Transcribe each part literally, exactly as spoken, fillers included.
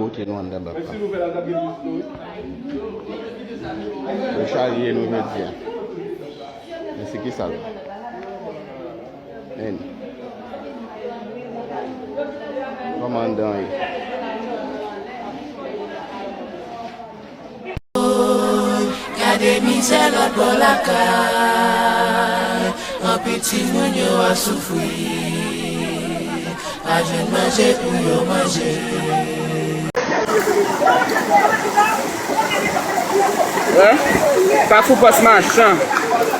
Pote nou anndan bak la. Yo charye nou jodi a. Men se ki sa la? Men. Kòman anndan ye? Gade mizè lòt bò lakay, anpil timoun yo ap soufri, pa jwenn manje pou yo manje. Wè, Kafou Pòs Machan.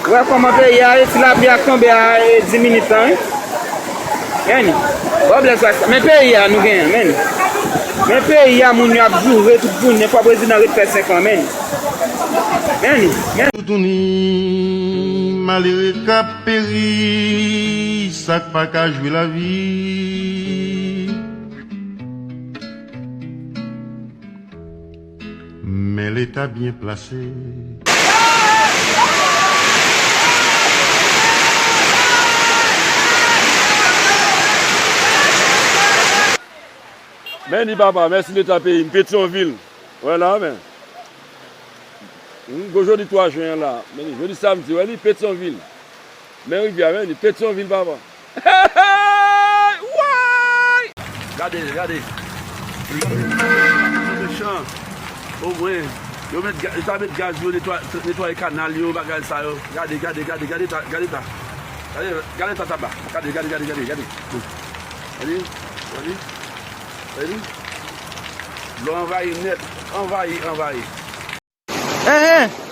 Wè kòman peyi a ye, ti lapli a k tonbe a, e, di minit lan, wi. Men, bò blèz wè sa. Men peyi a nou genyen, men. Men peyi a, moun yo ap joure tout jounen, fò prezidan ret fè senk an, men. Men, men. Toutouni malere k ap peri, sa k pa ka jwi lavi. Men Leta byen plase. Men ni papa, mèsi Leta peyi m, Petyonvil. Wè la, men. Hmm, gwo jodi twa jen an la. Men ni jodi samdi, wè li, Petyonvil. Men rivyè a, men ni Petyonvil, papa. Hey, hey, hey! Woy! Gade, gade. Mechan. Omwen, yo met ga-, yo ta met gaz, yo netwa-, netwaye kanal yo, bagay sa yo. Gade, gade, gade, gade ta, gade ta. Gade, gade ta taba. Gade, gade, gade, gade, gade. Gade, gade, gade. Dlo anvayi nèt. Anvayi, anvayi. Enhen.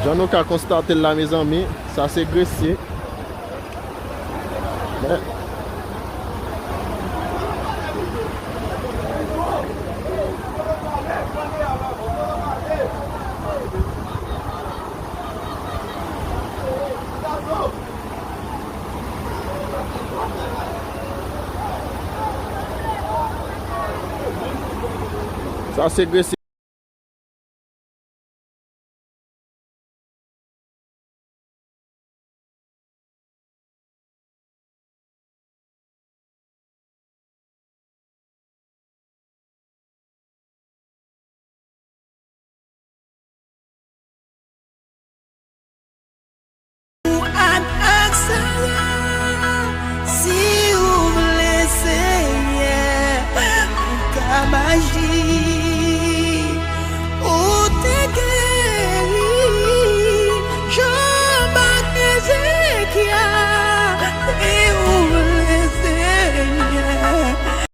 Jan nou ka konstate l la, mezanmi, sa se gresye. Men. Sa se gresye.